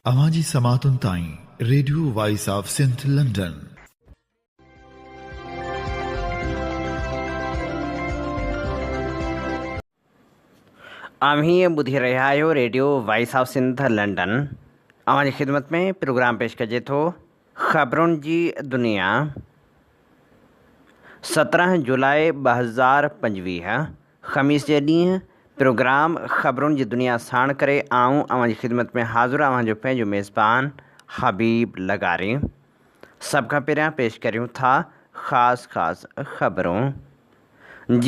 اوهان جي سماعتن تائين radio voice of Sindh London. اوهين ٻڌي رهيا آهيو radio voice of Sindh London. اوهان جي خدمت ۾ پروگرام پيش ڪجي ٿو خبرن جي دنيا 17 جولاء 2025 خميس جي ڏينهن پروگرام خبرن جي دنيا ساڻ ڪري آئون اوهان جي خدمت ۾ حاضر اوهان جو پنهنجو ميزبان حبيب لغاري. سڀ کان پهريان پيش ڪريون ٿا خاص خاص خبرون.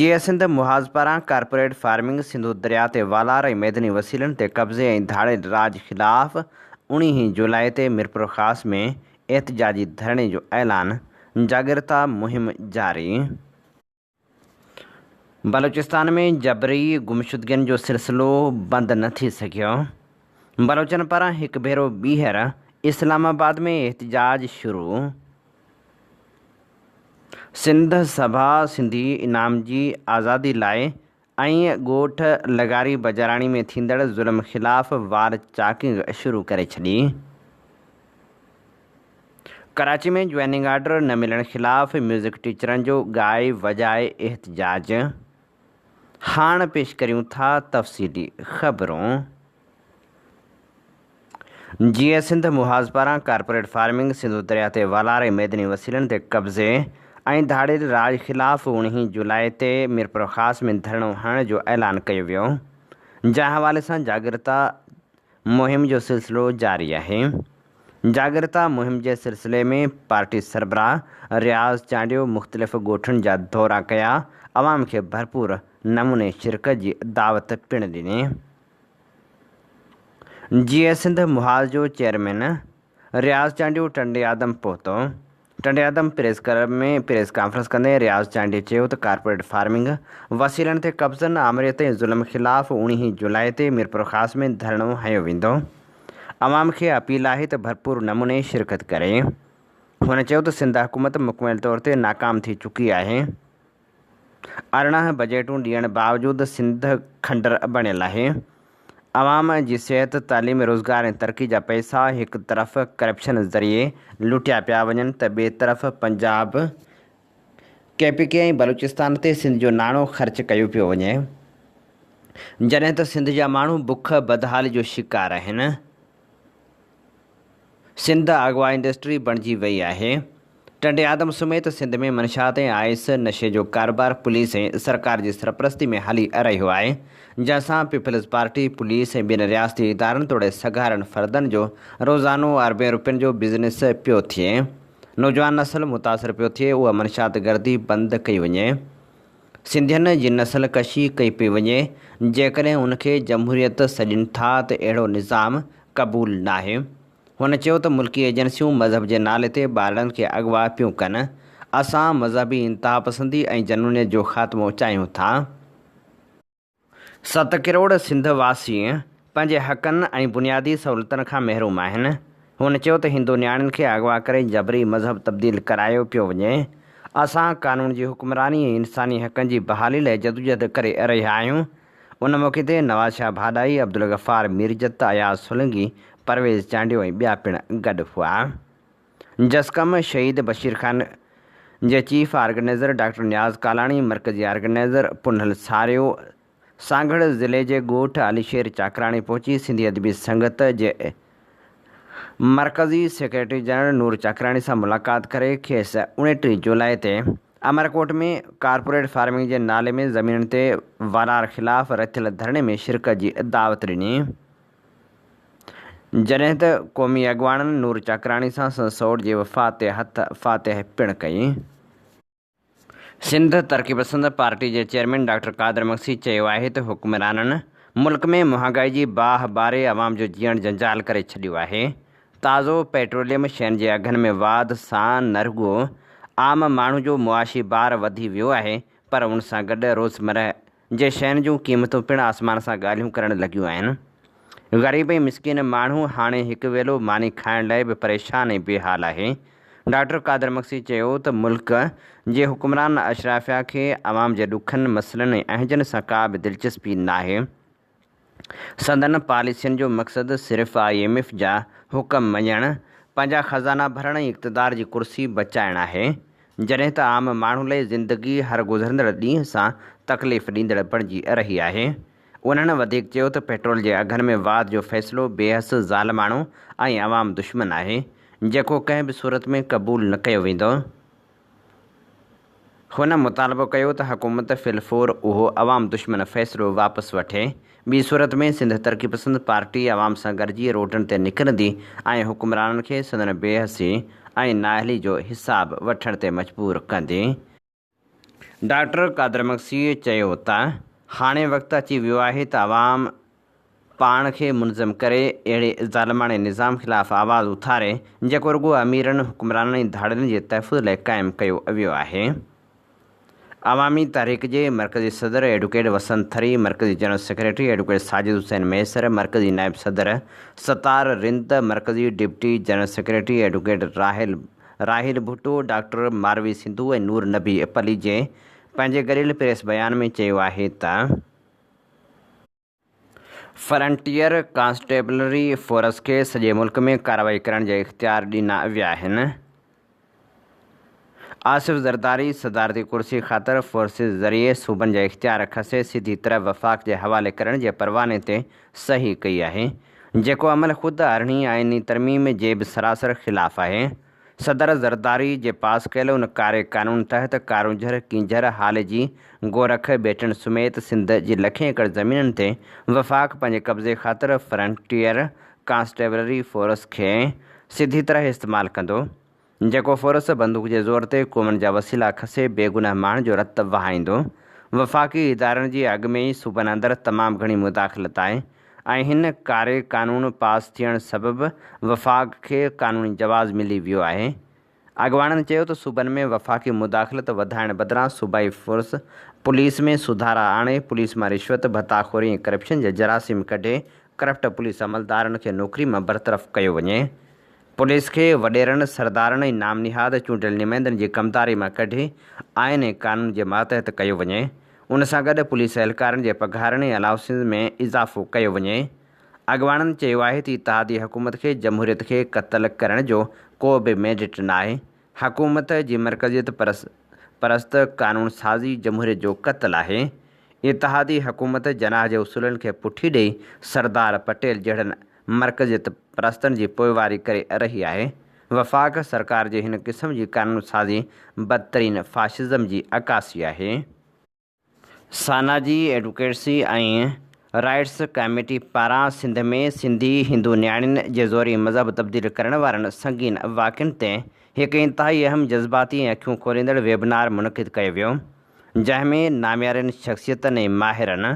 جيئي سنڌ محاذ پاران ڪارپوريٽ فارمنگ، سنڌو درياء تي والار ۽ ميدني وسيلن تي قبضي ۽ ڌاڙيل راڄ خلاف اڻيهين جولاء تي ميرپورخاص ۾ احتجاجي ڌرڻي جو اعلان، جاڳرتا مهم جاري. بلوچستان ۾ جبري گمشدگين جو سلسلو بند نه ٿي سگهيو، بلوچن پاران هڪ ڀيرو ٻيهر اسلام آباد ۾ احتجاج شروع، سنڌ سڀا سنڌي انعام جي آزادي لاء ۽ ڳوٺ لغاري بجاراڻي ۾ ٿيندڙ ظلم خلاف وار چاڪنگ شروع ڪري ڇڏي. ڪراچي ۾ جوائننگ آرڊر نه ملڻ خلاف ميوزڪ ٽيچرن جو ڳائي وڄائي احتجاج، هاڻ پيش ڪريون ٿا تفصيلي خبرون. جيئي سنڌ محاذ پاران ڪارپوريٽ فارمنگ، سنڌو درياء تي والار ۽ ميدني وسيلن تي قبضي ۽ ڌاڙيل راڄ خلاف اڻيهين جولاء تي ميرپورخاص ۾ ڌرڻو هڻڻ جو اعلان ڪيو ويو، جنهن حوالي سان جاڳرتا مهم جو سلسلو جاري آهي. جاڳرتا مهم جي سلسلي ۾ پارٽي سربراهه رياض چانڊيو مختلف ڳوٺن جا دورا ڪيا، عوام کي ڀرپور نموني شرڪت جي دعوت پڻ ڏني. جيئي سنڌ محاذ جو چيئرمين رياض چانڊيو ٽنڊي آدم پهتو. Tando Adam press club ۾ press conference ڪندي رياض چانڊيي چيو ته ڪارپوريٽ فارمنگ، وسيلن تي قبضن، آمريت ۽ ظلم خلاف اڻيهين جولاء تي ميرپورخاص ۾ ڌرڻو هنيو ويندو. عوام کي اپيل آهي ته ڀرپور نموني شرڪت ڪري. هن چيو ته سنڌ حڪومت مڪمل طور تي ناڪام ٿي چڪي آهي. 18 بجيٽون ڏيڻ باوجود سنڌ کنڊر بڻيل آهي. عوام جي صحت، تعليم، روزگار ۽ ترقي جا پئسا هڪ طرف ڪرپشن ذريعي لٽيا پيا وڃن ته ٻئي طرف پنجاب، ڪي پي ڪي ۽ بلوچستان تي سنڌ جو ناڻو خرچ ڪيو پيو وڃي. جڏهن ته سنڌ جا ماڻهو بک بدحالي جو شڪار آهن. سنڌ اغوا انڊسٽري بڻجي وئي آهي. ٽنڊي آدم سميت سنڌ ۾ منشيات ۽ آئس نشي جو ڪاروبار پوليس ۽ سرڪار جي سرپرستي ۾ هلي رهيو آهي، جنهن سان پيپلز پارٽي، پوليس ۽ ٻين رياستي ادارن توڙي سگهارن فردن جو روزانو اربين روپين جو بزنس پيو ٿئي. نوجوان نسل متاثر پيو ٿئي، اها منشيات گردي بند ڪئي وڃي. سنڌين جي نسل ڪشي ڪئي پئي وڃي، جيڪڏهن ان کي جمهوريت سڏين ٿا ته اهڙو نظام قبول ناهي. هن چيو ته ملڪي ايجنسيون مذهب جي نالي تي ٻارڙن کي اغوا پيون ڪن، اسان مذهبي انتهاپسندي ۽ جنونيت جو خاتمو چاهيون ٿا. ست ڪروڙ سنڌ واسي پنهنجي حقن ۽ بنيادي سهولتن کان محروم آهن. هن چيو ته هندو نياڻين کي اغوا ڪري جبري مذهب تبديل ڪرايو پيو وڃي. اسان قانون جي حڪمراني ۽ انساني حقن جي بحالي لاء جدوجهد ڪري رهيا آهيون. ان موقعي تي نواز شاهه ڀاڏائي، عبدالغفار ميرجت، اياز سولنگي، پرويز چانڊيو ۽ ٻيا پڻ گڏ هئا. جسقم شهيد بشير خان جي chief organizer doctor Niaz Kalani, مرڪزي آرگنائيزر پنهل ساريو، سانگهڙ ضلعي جي ڳوٺ علي شير چاڪراڻي پهچي سنڌي ادبي سنگت جي مرڪزي سيڪريٽري جنرل نور چاڪراڻي سان ملاقات ڪري کيس 29 جولاء تي امرڪوٽ ۾ ڪارپوريٽ فارمنگ جي نالي ۾ زمينن تي والار خلاف رٿيل ڌرڻي ۾ شرڪت جي دعوت ڏني. جڏهن ته قومي اڳواڻن نور چاڪراڻي سان سندس سئوٽ جي وفات تي هٿ فاتح پڻ ڪئي. سنڌ ترقي پسند پارٽي جي چيئرمين ڊاڪٽر قادر مگسي چيو آهي ته حڪمرانن ملڪ ۾ مهانگائي جي باهه ٻاري عوام جو جيئڻ جنجال ڪري ڇڏيو آهي، تازو پيٽروليم شين جي اگهن ۾ واڌ سان نه رڳو عام ماڻهو جو معاشي بار وڌي ويو آهي پر ان سان گڏ روزمره جي شين جون قيمتون پڻ آسمان سان ڳالهيون ڪرڻ لڳيون آهن. غريب ۽ مسڪين ماڻهو هاڻي هڪ ويلو ماني کائڻ لاء به پريشان ۽ بي حال آهي. ڊاڪٽر قادر مگسي چيو ته ملڪ جي حڪمران اشرافيا کي عوام جي ڏکن، مسئلن ۽ اهنجن سان ڪا به دلچسپي ناهي. سندن پاليسين جو مقصد صرف I M F جا حڪم مڃڻ، پنهنجا خزانا ڀرڻ ۽ اقتدار جي ڪرسي بچائڻ آهي. جڏهن ته عام ماڻهو لئه زندگي هر گذرندڙ ڏينهن سان تڪليف ڏيندڙ بڻجي رهي آهي. انهن وڌيڪ چيو ته پيٽرول جي اگهن ۾ واڌ جو فيصلو بي حس، ظالماڻو ۽ عوام دشمن آهي، جيڪو ڪنهن به صورت ۾ قبول نه ڪيو ويندو. هن مطالبو ڪيو ته حڪومت في الفور اهو عوام دشمن فيصلو واپس وٺي، ٻي صورت ۾ سنڌ ترقي پسند پارٽي عوام سان گڏجي روڊن تي نڪرندي ۽ حڪمرانن کي سندن بي حسي ۽ نااهلي جو حساب وٺڻ تي مجبور ڪندي. ڊاڪٽر قادر مگسي چيو ته هاڻي وقت اچي ويو آهي ته عوام پاڻ کي منظم ڪري اهڙي ظالماڻي نظام خلاف آواز اٿاري جيڪو رڳو اميرن، حڪمرانن ۽ ڌاڙيلن جي تحفظ لاء قائم ڪيو ويو آهي. عوامي تحريڪ جي مرڪزي صدر ايڊوڪيٽ وسند ٿري، مرڪزي general secretary advocate Sajid Hussain Mahesar, مرڪزي نائب صدر ستار رند، مرڪزي deputy general secretary advocate Raheel Raheel Bhutto, doctor Marvi Sindhu ۽ Noor Nabi Palijo پنهنجي گڏيل پريس بيان ۾ چيو آهي ته، فرنٽيئر ڪانسٽيبلري فورس کي سڄي ملڪ ۾ ڪارروائي ڪرڻ جا اختيار ڏنا ويا آهن. آصف زرداري صدارتي ڪرسي خاطر فورسز ذريعي صوبن جا اختيار کسي سڌي طرح وفاق جي حوالي ڪرڻ جي پرواني تي صحيح ڪئي آهي، جيڪو عمل خود ارڙهين آئيني ترميم جي به سراسر خلاف آهي. صدر زرداري جي پاس ڪيل ان ڪاري قانون تحت ڪارونجهر، ڪينجهر، هاليجي، گورک ٻيٽن سميت سنڌ جي لکين ايڪڙ زمينن تي وفاق پنهنجي قبضي خاطر فرنٽيئر ڪانسٽيبلري فورس کي سڌي طرح استعمال ڪندو، جيڪو فورس بندوق جي زور تي قومن جا وسيلا کسي بيگناهه ماڻهن جو رت وهائيندو. وفاقي ادارن جي اڳ ۾ ئي صوبن اندر تمام گهڻي مداخلت آهي. ۽ هن ڪاري قانون پاس ٿيڻ سبب وفاق کي قانوني جواز ملي ويو آهي. اڳواڻن چيو ته صوبن ۾ وفاقي مداخلت وڌائڻ بدران صوبائي فورس پوليس ۾ سڌارا آڻي پوليس مان رشوت، ڀتاخوري ۽ ڪرپشن جا جراثيم ڪڍي ڪرپٽ پوليس عملدارن کي نوڪري مان برطرف ڪيو وڃي. پوليس کي وڏيرن، سردارن ۽ نام نهاد چونڊيل نمائندن جي ڪمداري مان ڪڍي آئين ۽ قانون جي ماتحت ڪيو وڃي. ان سان گڏ پوليس اهلڪارن جي پگهارن ۽ الائونسز ۾ اضافو ڪيو وڃي. اڳواڻن چيو آهي ته اتحادي حڪومت کي جمهوريت کي قتل ڪرڻ جو ڪو به مينڊيٽ ناهي، حڪومت جي مرڪزيت پرست قانون سازي جمهوريت جو قتل آهي. اتحادي حڪومت جناح جي اصولن کي پٺي ڏئي سردار پٽيل جهڙن مرڪزيت پرستن جي پوئواري ڪري رهي آهي. وفاق سرڪار جي هن قسم جي قانون سازي بدترين فاشزم جي عڪاسي آهي. سانا جي ايڊوڪيسي ۽ رائيٽس ڪاميٽي پاران سنڌ ۾ سنڌي هندو نياڻين جي زوري مذهب تبديل ڪرڻ وارن سنگين واقعن تي هڪ انتهائي اهم جذباتي ۽ اکيون کوليندڙ ويبنار منعقد ڪيو ويو جنهن ۾ ناميارين شخصيتن ۽ ماهرن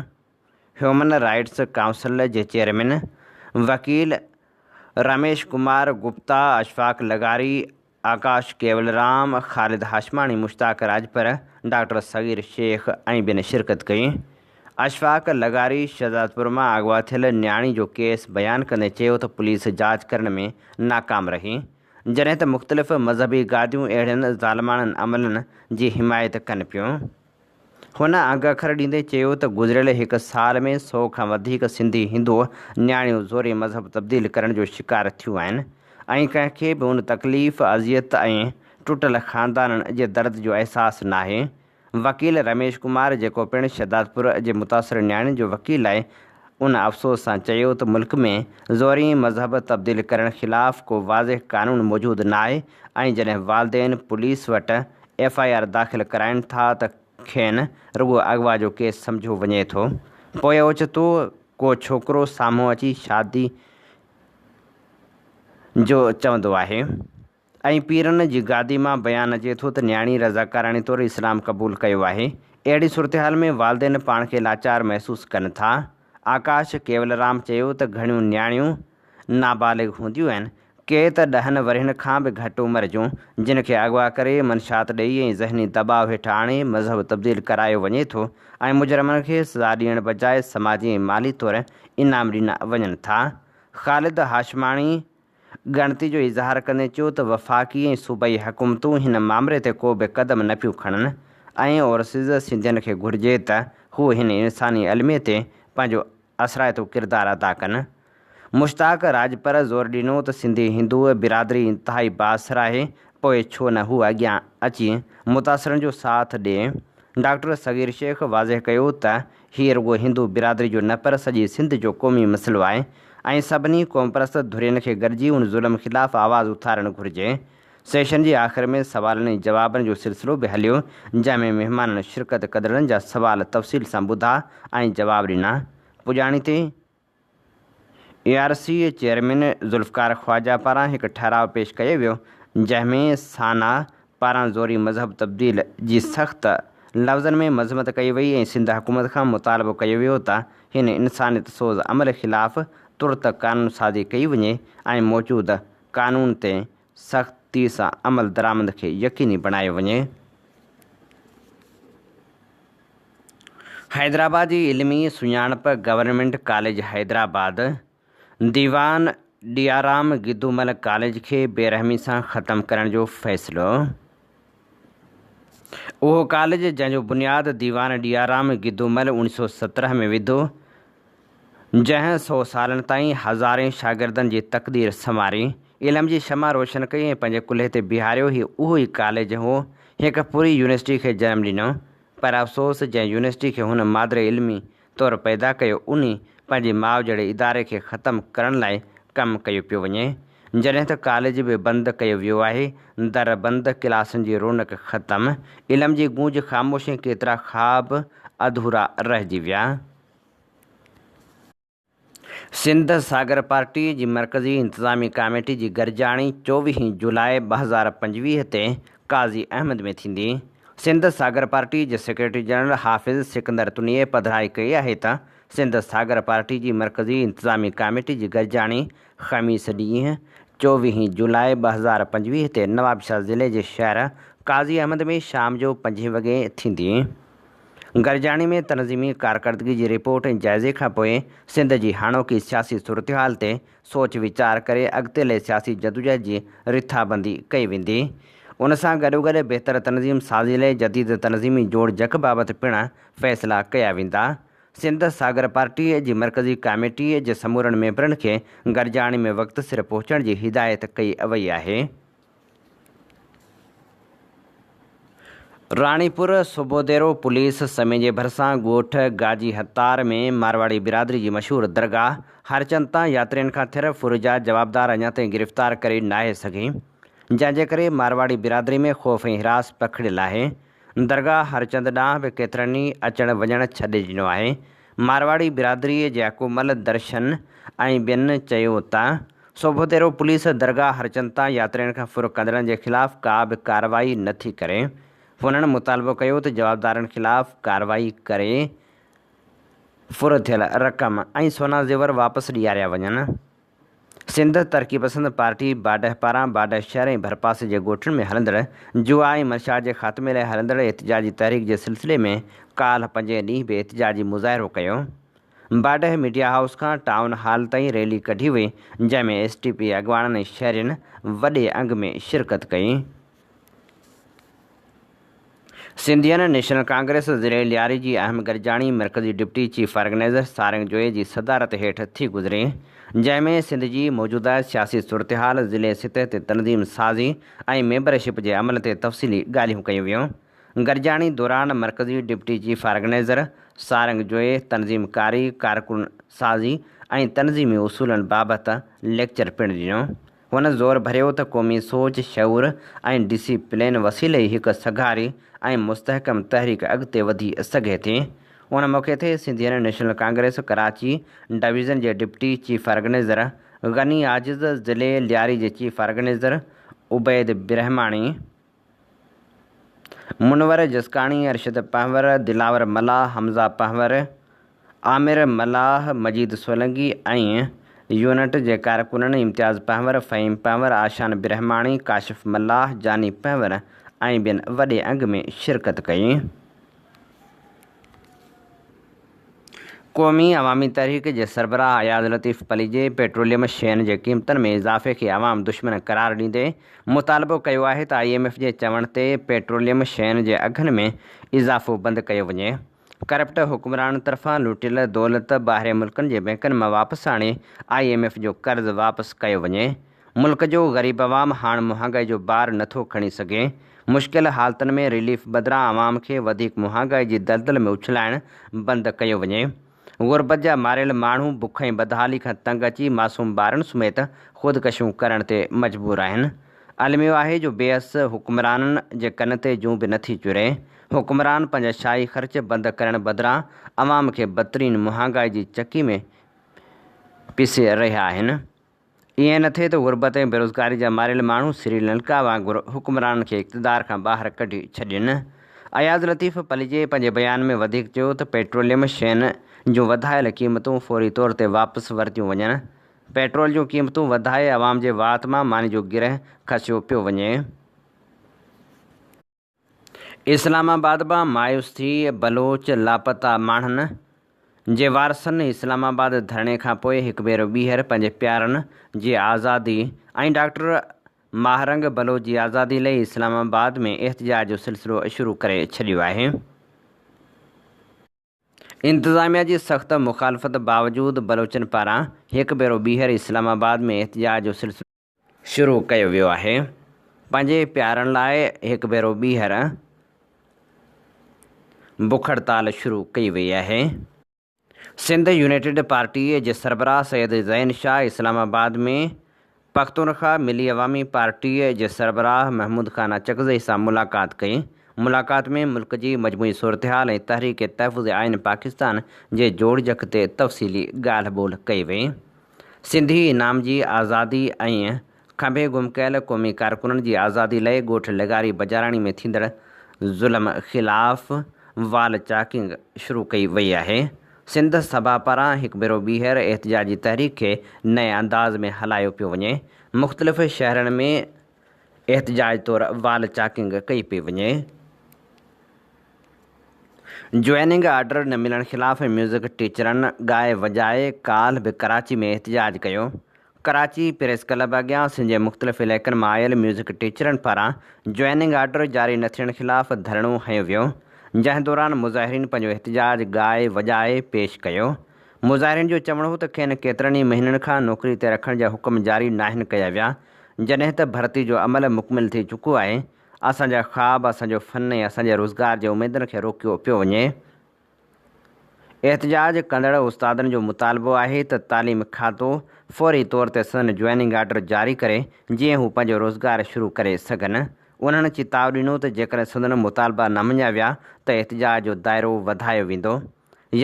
هيومن رائيٽس ڪائونسل جي چيئرمين وڪيل رميش ڪمار گپتا، اشفاق لغاري، آڪاش ڪيولرام، خالد هاشماڻي، مشتاق راڄپر، ڊاڪٽر صغير شيخ ۽ ٻين شرڪت ڪئي. اشفاق لغاري شهزادپور مان اغوا ٿيل نياڻي جو ڪيس بيان ڪندي چيو ته پوليس جاچ ڪرڻ ۾ ناڪام رهي، جڏهن ته مختلف مذهبي گاديون اهڙن ظالماڻن عملن جي حمايت ڪن پيون. هن انگ اکر ڏيندي چيو ته گذريل هڪ سال ۾ سئو کان وڌيڪ سنڌي هندو نياڻيون زوري مذهب تبديل ڪرڻ جو شڪار ٿيون آهن ۽ ڪنهن کي به ان تڪليف، اذيت ۽ ٽٽل خاندانن جي درد جو احساس ناهي. وڪيل رميش ڪمار جيڪو پڻ شهدادپور جي متاثر نياڻين جو وڪيل آهي ان افسوس سان چيو ته ملڪ ۾ زوري مذهب تبديل ڪرڻ خلاف ڪو واضح قانون موجود ناهي ۽ جڏهن والدين پوليس وٽ ايف I R داخل ڪرائين ٿا ته کين رڳو اغوا جو ڪيس سمجهيو وڃي ٿو. پوء اوچتو ڪو ڇوڪرو سامهون اچي شادي جو چوندو آهي ۽ پيرن جي گادي مان بيان اچي ٿو ته نياڻي رضاڪاراڻي طور اسلام قبول ڪيو آهي. اهڙي صورتحال ۾ والدين پاڻ کي لاچار محسوس ڪن ٿا. آڪاش ڪيولرام چيو ته گهڻيون نياڻيون نابالغ هونديون آهن، ڪي ته ڏهن ورهين کان به گهٽ عمر جون، جن کي اغوا ڪري، منشيات ڏئي ۽ ذهني دٻاء هيٺ آڻي مذهب تبديل ڪرايو وڃي ٿو ۽ مجرمن کي سزا ڏيڻ بجاء سماجي ۽ مالي طور انعام ڏنا وڃن ٿا. خالد هاشماڻي ڳڻتي جو اظهار ڪندي چيو ته وفاقي ۽ صوبائي حڪومتون هن مامري تي ڪو به قدم نه پيون کڻن ۽ اورسيز سنڌين کي گهرجي ته هو هن انساني الميي تي پنهنجو اثرائتو ڪردار ادا ڪن. مشتاق راڄپر زور ڏنو ته سنڌي هندو برادري انتهائي بااثر آهي پوء ڇو نه هو اڳيان اچي متاثرن جو ساٿ ڏي. ڊاڪٽر صغير شيخ واضح ڪيو ته هي رڳو هندو برادري جو نه پر سڄي سنڌ جو قومي مسئلو آهي ۽ سڀني قومپرست ڌرين کي گڏجي ان ظلم خلاف آواز اٿارڻ گهرجي. سيشن جي آخر ۾ سوالن ۽ جوابن جو سلسلو به هليو جنهن ۾ مهمانن شرڪت ڪندڙن جا سوال تفصيل سان ٻڌا ۽ جواب ڏنا. پڄاڻي تي A R C chairman Zulfiqar Khawaja پاران هڪ ٺهراء پيش ڪيو ويو جنهن ۾ سانا پاران زوري مذهب تبديل جي سخت لفظن ۾ مذمت ڪئي وئي ۽ سنڌ حڪومت کان مطالبو ڪيو ويو ته هن انسانيت سوز عمل خلاف ترت قانون سازي ڪئي وڃي ۽ موجود قانون تي سختي سان عمل درآمد کي يقيني بڻايو وڃي. حيدرآباد جي علمي سڃاڻپ گورنمينٽ ڪاليج حيدرآباد، ديوان ڏيارام گدومل ڪاليج کي بيرحمي سان ختم ڪرڻ جو فيصلو. اهو ڪاليج جنهن جو بنياد ديوان ڏيارام گدومل 1917 ۾ وڌو، جنهن سئو سالن تائين هزارين شاگردن جي تقدير سنواري، علم جي شمع روشن ڪئي ۽ پنهنجي ڪلهي تي بيهاريو، هي اهو ئي ڪاليج هو، هڪ پوري يونيورسٽي کي جنم ڏنو، پر افسوس جنهن يونيورسٽي کي هن مادر علمي طور پيدا ڪيو، انهي پنهنجي ماء جهڙي اداري کي ختم ڪرڻ لاء ڪم ڪيو پيو وڃي. جڏهن ته ڪاليج به بند ڪيو ويو آهي، در بند، ڪلاسن جي رونق ختم، علم جي گونج خاموش ۽ ڪيترا خواب اڌورا رهجي ويا. سنڌ ساگر پارٽي جي مرڪزي انتظامي ڪاميٽي جي گڏجاڻي 24 جولاء 2025 تي قاضي احمد ۾ ٿيندي. سنڌ ساگر پارٽي جي سيڪريٽري جنرل حافظ سڪندر تنيي پڌرائي ڪئي آهي ته سنڌ ساگر پارٽي جي مرڪزي انتظامي ڪاميٽي جي گڏجاڻي خميس ڏينهن 24 جولاء 2025 تي نوابشاهه ضلعي جي شهر قاضي احمد ۾ شام جو پنجين وڳي ٿيندي. گڏجاڻي ۾ تنظيمي ڪارڪردگي جي رپورٽ ۽ جائزي کانپوء سنڌ جي هاڻوڪي سياسي صورتحال تي سوچ ويچار ڪري اڳتي لئي سياسي جدوجهد جي رٿابندي ڪئي ويندي. ان سان گڏوگڏ بهتر تنظيم سازي لئي جديد تنظيمي جوڙجڪ بابت پڻ فيصلا ڪيا ويندا. سنڌ ساگر پارٽي جي مرڪزي ڪاميٽي جي سمورن ميمبرن کي گڏجاڻي ۾ وقت سر پهچڻ جي هدايت ڪئي وئي آهي. راڻيپور، صوڀوديرو پوليس سمي جي ڀرسان ڳوٺ گاجي هتار ۾ مارواڙي برادري جي مشهور درگاهه هرچند تان ياترين کان ٿيل ڦر جا جوابدار اڃا تائين گرفتار ڪري ناهي سگهي، جنهن جي ڪري مارواڙي برادري ۾ خوف ۽ هراس پکڙيل آهي. درگاهه هرچند ڏانهن به ڪيترن ئي اچڻ وڃڻ ڇڏي ڏنو آهي. مارواڙي برادري جي اڪومل درشن ۽ ٻين چيو ته سوڀوديرو پوليس درگاهه هرچند تان ياترين کان ڦر ڪندڙن جي خلاف ڪا به ڪارروائي نه ٿي ڪري. هنن مطالبو ڪيو ته جوابدارن خلاف ڪارروائي ڪري ڦر ٿيل رقم ۽ سونا زيور واپس ڏياريا وڃن. سنڌ ترقي پسند پارٽي باڊهه پاران باڊهه شهر ۽ ڀرپاسي جي ڳوٺن ۾ هلندڙ جوا ۽ منشيات جي خاتمي لاء هلندڙ احتجاجي تحريڪ جي سلسلي ۾ ڪالهه پنجين ڏينهن به احتجاجي مظاهرو ڪيو. باڊهه ميڊيا هائوس کان ٽائون هال تائين ريلي ڪڍي وئي، جنهن ۾ ايس ٽي پي اڳواڻن ۽ شهرين وڏي انگ ۾ شرڪت ڪئي. سنڌين نيشنل ڪانگريس ضلعي لياري جي اهم گڏجاڻي مرڪزي deputy chief organizer Sarang Joyo جي صدارت هيٺ ٿي گذري، جنهن ۾ سنڌ جي موجوده سياسي صورتحال، ضلعي سطح تي تنظيم سازي ۽ ميمبرشپ جي عمل تي تفصيلي ڳالهيون ڪيون ويون. گڏجاڻي دوران مرڪزي deputy chief organizer Sarang Joyo تنظيم ڪاري، ڪارڪن سازي ۽ تنظيمي اصولن بابت ليڪچر پڻ ڏنو. هن زور ڀريو ته قومي سوچ، شعور ۽ ڊسيپلين وسيلي ئي هڪ سگهاري ۽ مستحڪم تحريڪ اڳتي وڌي سگهي ٿي. ان موقعي تي سنڌين نيشنل ڪانگريس ڪراچي ڊويزن جي ڊپٽي چيف آرگنائيزر غني عاجز، ضلعي لياري جي چيف آرگنائيزر عبيد برهماڻي، منور جسڪاڻي، ارشد پنهور، دلاور ملاح، حمزه پنهور، عامر ملاح، مجيد سولنگي ۽ يونٽ جي ڪارڪنن امتياز پنهور، فهيم پنهور، آشان برهماڻي، ڪاشف ملاح، جاني پنهور ۽ ٻين وڏي انگ ۾ شرڪت ڪئي. قومي عوامي تحريڪ جي سربراهه اياز لطيف پليجي پيٽروليم شين جي قيمتن ۾ اضافي کي عوام دشمن قرار ڏيندي مطالبو ڪيو آهي ته I M F جي چوڻ تي پيٽروليم شين جي اگهن ۾ اضافو بند ڪيو وڃي. ڪرپٽ حڪمرانن طرفان لٽيل دولت ٻاهرين ملڪن جي بئنڪن مان واپس آڻي I M F جو قرض واپس ڪيو وڃي. ملڪ جو غريب عوام هاڻ مهانگائي جو بار نٿو کڻي سگهي. مشڪل حالتن ۾ رليف بدران عوام کي وڌيڪ مهانگائي جي دلدل ۾ اڇلائڻ بند ڪيو وڃي. غربت جا ماريل ماڻهو بک ۽ بدحالي کان تنگ اچي معصوم ٻارن سميت خودڪشيون ڪرڻ تي مجبور آهن. الميو آهي جو بي حس حڪمرانن جي ڪن تي جون به نٿي چري. حڪمران پنهنجا شاهي خرچ بند ڪرڻ بدران عوام کي بدترين مهانگائي جي چڪي ۾ پيسي رهيا آهن. ائين نه ٿئي ته غربت ۽ بيروزگاري جا ماريل ماڻهو سري لنڪا وانگر حڪمرانن کي اقتدار کان ٻاهر ڪڍي ڇڏين. اياز لطيف پليجي پنهنجي بيان ۾ وڌيڪ چيو ته پيٽروليم شين جون وڌايل قيمتون فوري طور تي واپس ورتيون وڃن. پيٽرول جون قيمتون وڌائي عوام جي وات مان ماني جو گرهه کسيو پيو وڃي. اسلام آباد مان مايوس ٿي بلوچ لاپتا ماڻهن جي وارثن اسلام آباد ڌرڻي کانپوء هڪ ڀيرو ٻيهر پنهنجي پيارن جي آزادي ۽ ڊاڪٽر ماهرنگ بلوچ جي آزادي لئي اسلام آباد ۾ احتجاج جو سلسلو شروع ڪري ڇڏيو آهي. انتظاميا جي سخت مخالفت باوجود بلوچن پاران هڪ ڀيرو ٻيهر اسلام آباد ۾ احتجاج جو سلسلو شروع ڪيو ويو آهي. پنهنجي پيارن لاء هڪ ڀيرو ٻيهر بک هڙتال شروع ڪئي وئي آهي. سنڌ يونائيٽيڊ پارٽي جي سربراهه سيد زين شاهه اسلام آباد ۾ پختونخوا ملي عوامي پارٽي جي سربراهه محمود خان اچڪزئي سان ملاقات ڪئي. ملاقات ۾ ملڪ جي مجموعي صورتحال ۽ تحريڪ تحفظ آئين پاڪستان جي جوڙجڪ تي تفصيلي ڳالهه ٻولهه ڪئي وئي. سنڌي انعام جي آزادي ۽ کنڀي گم ڪيل قومي ڪارڪنن جي آزادي لئه ڳوٺ لغاري بجاراڻي ۾ ٿيندڙ ظلم خلاف وال چاڪنگ شروع ڪئي وئي آهي. سنڌ سڀا پاران هڪ ڀيرو ٻيهر احتجاجي تحريڪ کي نئين انداز ۾ هلايو پيو وڃي. مختلف شهرن ۾ احتجاج طور وال چاڪنگ ڪئي پئي وڃي. جوائننگ آرڊر نه ملڻ خلاف ميوزڪ ٽيچرن ڳائي وڄائي ڪالهه به ڪراچي ۾ احتجاج ڪيو. ڪراچي پريس ڪلب اڳيان سنڌ جي مختلف علائقن مان آيل ميوزڪ ٽيچرن پاران جوائننگ آرڊر جاري نه ٿيڻ خلاف ڌرڻو هنيو ويو، جنهن دوران مظاهرين پنهنجو احتجاج ڳائي وڄائي پيش ڪيو. مظاهرين جو چوڻ هو ته کين ڪيترن ئي مهينن کان نوڪري تي رکڻ جا حڪم جاري ناهن ڪيا ويا، جڏهن ته ڀرتي جو عمل مڪمل ٿي چڪو آهي، اسان جا خواب، اسان جو فن ۽ اسان جي روزگار جي اميدن کي روڪيو پيو وڃي. احتجاج ڪندڙ استادن جو مطالبو آهي ته تعليم کاتو فوري طور تي سندن جوائننگ آرڊر جاري ڪري جيئن هو پنهنجو روزگار شروع ڪري سگهن. انهن چتاء ڏنو ته جيڪڏهن سندن مطالبا نه مڃيا ويا ته احتجاج جو دائرو وڌايو ويندو.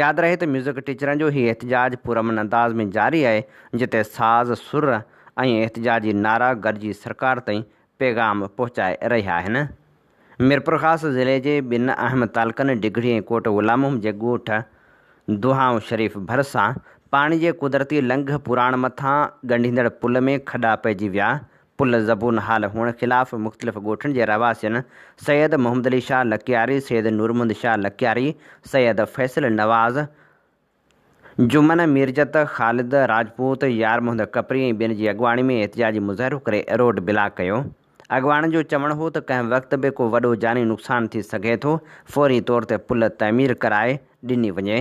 ياد رهي ته ميوزڪ ٽيچرن جو هي احتجاج پرامن انداز ۾ جاري آهي جتي ساز، سر ۽ احتجاجي نعرا گڏجي سرڪار تائين پيغام پهچائي رهيا آهن. ميرپورخاص ضلعي جي ٻن اهم تعلقن ڊگهڙي ۽ ڪوٽ غلام محمد جي ڳوٺ دونهائون شريف ڀرسان پاڻي جي قدرتي لنگهه پراڻ مٿان ڳنڍيندڙ پل ۾ کڏا پئجي ويا، پل زبون حال هئڻ خلاف مختلف ڳوٺن جي رهواسين سيد محمد علي شاهه لڪياري، سيد نورمحمد شاهه لڪياري، سيد فيصل نواز، جمن ميرجت، خالد راجپوت، يار محمد ڪپري ۽ ٻين جي اڳواڻي ۾ احتجاجي مظاهرو ڪري روڊ بلاڪ ڪيو. اڳواڻن جو چوڻ هو ته ڪنهن وقت به ڪو وڏو جاني نقصان ٿي سگهي ٿو، فوري طور تي پل تعمير ڪرائي ڏني وڃي.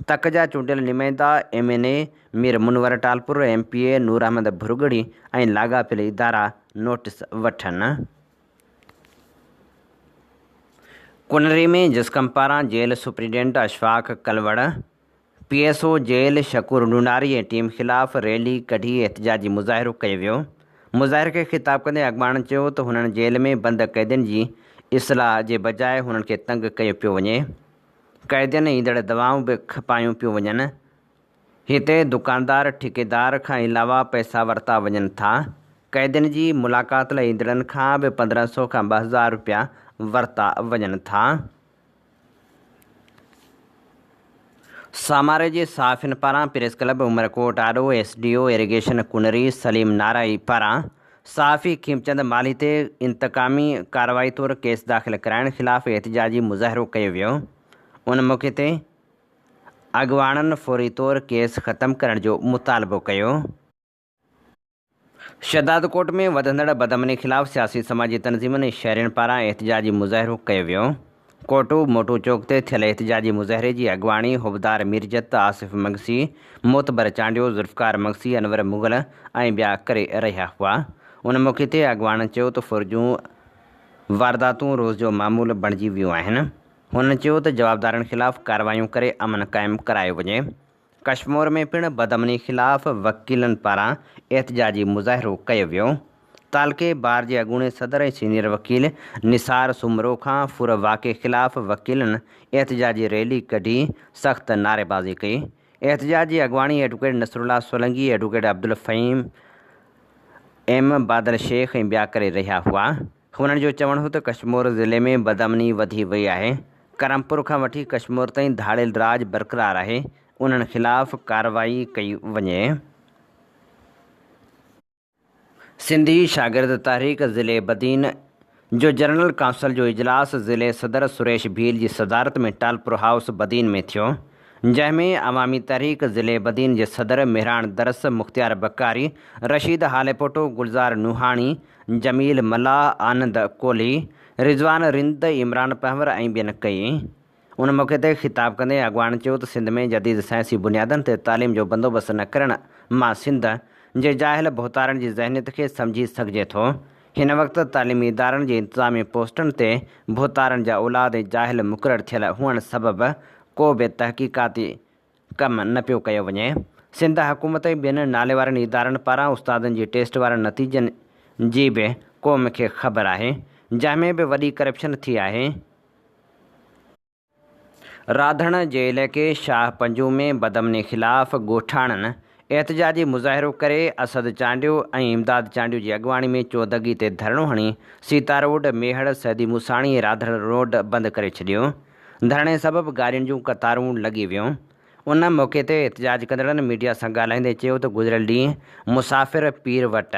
تڪ جا چونڊيل نمائندا M N A Mir Munawar Talpur, M P A Noor Ahmed Bhurgri ۽ لاڳاپيل ادارا نوٽيس وٺن. ڪنري ۾ جسقم پاران jail superintendent Ashfaq Kalwar, P S O jail Shakoor Nonari ۽ team خلاف ريلي ڪڍي احتجاجي مظاهرو ڪيو ويو. مظاهري کي خطاب ڪندي اڳواڻن چيو ته هنن جيل ۾ بند قيدين جي اصلاح جي بجاء هنن کي تنگ ڪيو پيو وڃي. قيدين ايندڙ دوائون به کپايون پيون وڃن. هتي دڪاندار ٺيڪيدار کان علاوه پئسا ورتا وڃن ٿا، قيدين جي ملاقات لاء ايندڙن کان به 1500 کان 2000 رپيا ورتا وڃن ٿا. ساماري جي صحافين پاران پريس ڪلب عمرڪوٽ آڏو S D O irrigation Kunri Saleem Narai پاران صحافي کيمچند مالهي تي انتقامي ڪارروائي طور ڪيس داخل ڪرائڻ خلاف احتجاجي مظاهرو ڪيو ويو ان موقعي تي اڳواڻن فوري طور ڪيس ختم ڪرڻ جو مطالبو ڪيو. شهدادڪوٽ ۾ وڌندڙ بدامني خلاف سياسي سماجي تنظيمن ۽ شهرين پاران احتجاجي مظاهرو ڪيو ويو. ڪوٽو موٽو چوڪ تي ٿيل احتجاجي مظاهري جي اڳواڻي حبدار ميرجت، آصف مگسي، معتبر چانڊيو، ذوالفقار مگسي، انور مغل ۽ ٻيا ڪري رهيا هئا. ان موقعي تي اڳواڻن چيو ته ڦر جون وارداتون روز جو معمول بڻجي ويون آهن. هنن چيو ته جوابدارن خلاف ڪارروايون ڪري امن قائم ڪرايو وڃي. ڪشمور ۾ پڻ بدامني خلاف وڪيلن پاران احتجاجي مظاهرو ڪيو ويو. تعلقي بار جي اڳوڻي صدر ۽ سينيئر وڪيل نثار سومرو کان ڦر واقعي خلاف وڪيلن احتجاجي ريلي ڪڍي سخت نعريبازي ڪئي. احتجاج جي اڳواڻي advocate Nasrullah Solangi, advocate Abdul Fahim M Badal Shaikh ۽ ٻيا ڪري رهيا هئا. هنن جو چوڻ هو ته ڪشمور ضلعي ۾ بدامني وڌي وئي آهي، ڪرمپور کان وٺي ڪشمور تائين ڌاڙيل راڄ برقرار آهي، انهن خلاف ڪارروائي ڪئي وڃي. سنڌي شاگرد تحريڪ ضلعي بدين جو جنرل ڪائونسل جو اجلاس ضلعي صدر سريش ڀيل جي صدارت ۾ ٽالپر هائوس بدين ۾ ٿيو. جنهن ۾ عوامي تحريڪ ضلعي بدين جي صدر مهراڻ درس، مختيار بڪاري، رشيد هاليپوٽو، گلزار نوحاڻي، جميل ملاح، آنند ڪولهي، رضوان رند، عمران پنهور ۽ ٻين ڪئي. ان موقعي تي خطاب ڪندي اڳواڻن چيو ته سنڌ ۾ جديد سائنسي بنيادن تي تعليم جو بندوبست نه ڪرڻ مان سنڌ جي جاهل ڀوتارن جي ذهنيت کي سمجهي سگهجي ٿو. هن وقت تعليمي ادارن جي انتظامي پوسٽن تي ڀوتارن جا اولاد ۽ جاهل مقرر ٿيل هئڻ سبب ڪو به تحقيقاتي ڪم نه پيو ڪيو وڃي. سنڌ حڪومت ۽ ٻين ناليوارن ادارن پاران استادن جي ٽيسٽ وارن نتيجن جي به قوم کي خبر آهي، جنهن ۾ به وڏي ڪرپشن ٿي آهي. راڌڻ جي علائقي شاهه پنجو ۾ بدامني خلاف ڳوٺاڻن احتجاجي مظاهرو ڪري اسد چانڊيو ۽ امداد چانڊيو جي اڳواڻي ۾ چودڳي تي ڌرڻو هڻي سيتا روڊ، ميهڙ، سيدي موساڻي ۽ راڌڻ روڊ بند ڪري ڇڏيو. ڌرڻي سبب گاڏين جون قطارون لڳي ويون. ان موقعي تي احتجاج ڪندڙن ميڊيا سان ڳالهائيندي چيو ته گذريل ڏينهن مسافر پير وٽ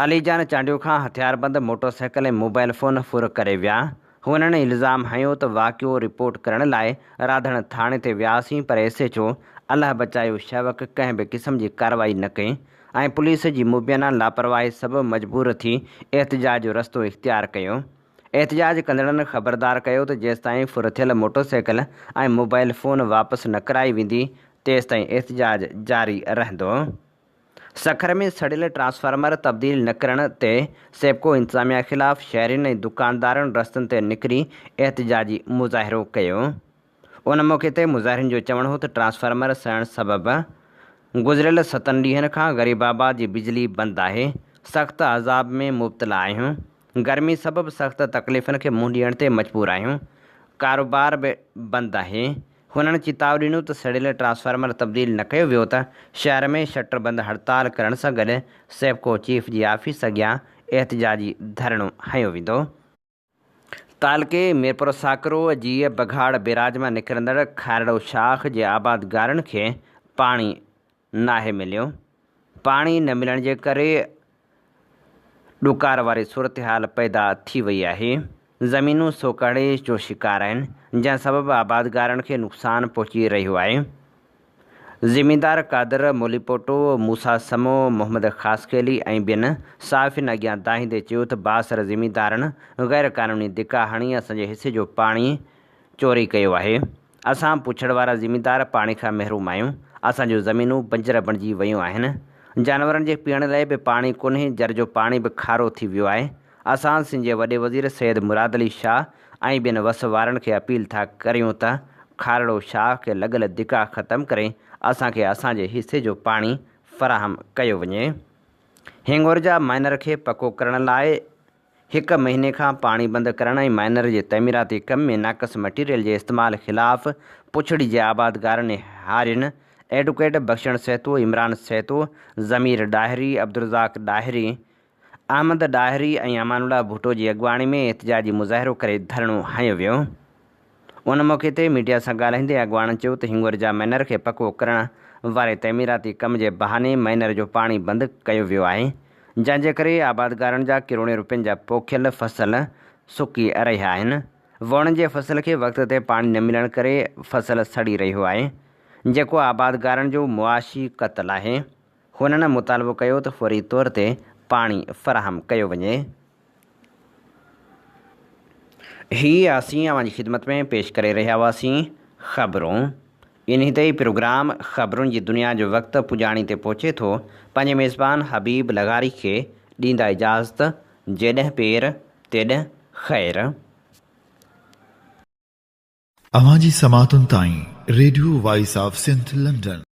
علي جان چانڊيو کان هٿياربند موٽر سائيڪل ۽ موبائل فون ڦر ڪري ويا. هنن الزام هنيو ته واقعو رپورٽ ڪرڻ لاء راڌڻ ٿاڻي تي وياسين پر S H O Allah Bachayo Shewak ڪنهن به قسم جي ڪارروائي نه ڪئي ۽ پوليس جي مبينا لاپرواهي سبب مجبور ٿي احتجاج جو رستو اختيار ڪيو. احتجاج ڪندڙن خبردار ڪيو ته جيستائين ڦر ٿيل موٽر سائيڪل ۽ موبائل فون واپس نه ڪرائي ويندي تيستائين احتجاج جاري رهندو. سکر ۾ سڙيل ٽرانسفارمر تبديل نه ڪرڻ تي سيپڪو انتظاميا خلاف شهرين ۽ دڪاندارن رستن تي نڪري احتجاجي مظاهرو ڪيو. ان موقعي تي مظاهرين جو چوڻ هو ته ٽرانسفارمر سڙڻ سبب گذريل ستن ڏينهن کان غريب آباد جي بجلي بند آهي، سخت عذاب ۾ مبتلا آهيون، گرمي سبب سخت تڪليفن کي منهن ڏيڻ تي مجبور آهيون، ڪاروبار به بند آهي. هنن چتاء ڏنو ته سڙيل ٽرانسفارمر تبديل نه ڪيو ويو ته شهر ۾ شٽر بند هڙتال ڪرڻ سان گڏ سيپڪو چيف جي آفيس اڳيان احتجاجي ڌرڻو هنيو ويندو. تعلقي ميرپورساڪرو جي بگهاڙ بيراج مان نڪرندڙ کارڙو شاخ جي آبادگارن کي پاڻي ناهي مليو، پاڻي نه ملڻ جي ڪري ڏڪار واري صورتحال پيدا ٿي وئي آهي، زمينون سوڪهڙي جو شڪار آهن، جنهن سبب آبادگارن کي نقصان پهچي رهيو آهي. زميندار قادر موليپوٽو، موسيٰ سمو، محمد خاصخيلي ۽ ٻين صحافين اڳيان دانهيندي چيو ته بااثر زميندارن غير قانوني ڌڪا هڻي اسان جي حصي جو پاڻي چوري ڪيو آهي. اسان پوڇڙ وارا زميندار پاڻي کان محروم آهيون، اسان جون زمينون بنجر بڻجي ويون آهن، جانورن جي پيئڻ لاء به پاڻي ڪونهي، جر جو پاڻي به کارو ٿي ويو آهي، اسان سنڌ جي وڏي وزير سيد مراد علي شاهه ۽ ٻين وس وارن کي اپيل ٿا ڪريون ته کارڙو شاهه کي لڳل ڌڪا ختم ڪري اسان کي اسان جي حصي جو پاڻي فراهم ڪيو وڃي. هنڱورجا مائنر کي پڪو ڪرڻ لاء هڪ مهيني کان پاڻي بند ڪرڻ ۽ مائنر جي تعميراتي ڪم ۾ ناقص مٽيريل جي استعمال خلاف پڇڙي جي آبادگارن ۽ هارين ايڊوڪيٽ بخشڻ سهتو، عمران سهتو، ضمير ڏاهري، عبدالرزاق ڏاهري، احمد ڏاهري ۽ امان الله ڀٽو جي اڳواڻي ۾ احتجاجي مظاهرو ڪري ڌرڻو هنيو ويو. ان موقعي تي ميڊيا سان ڳالهائيندي اڳواڻن چيو ته هنڱورجا مئنر کي پڪو ڪرڻ واري تعميراتي ڪم جي بهاني مئنر جو پاڻي بند ڪيو ويو آهي جنهن جي ڪري آبادگارن جا ڪروڙين روپين جا پوکيل فصل سڪي رهيا آهن ووڻن جي فصل کي وقت تي پاڻي نه ملڻ ڪري فصل سڙي رهيو آهي جيڪو آبادگارن جو معاشي قتل آهي هنن مطالبو ڪيو ته فوري طور تي پاڻي فراهم ڪيو وڃي. هي اسين اوهان جي خدمت ۾ پيش ڪري رهيا هئاسين خبرون. انهي تي ئي پروگرام خبرن جي دنيا جو وقت پڄاڻي تي پهچي ٿو. پنهنجي ميزبان حبيب لغاري کي ڏيندا اجازت جيڏهن پير تيڏهن خير. اوهان جي سماعتن تائين radio voice of Sindh London.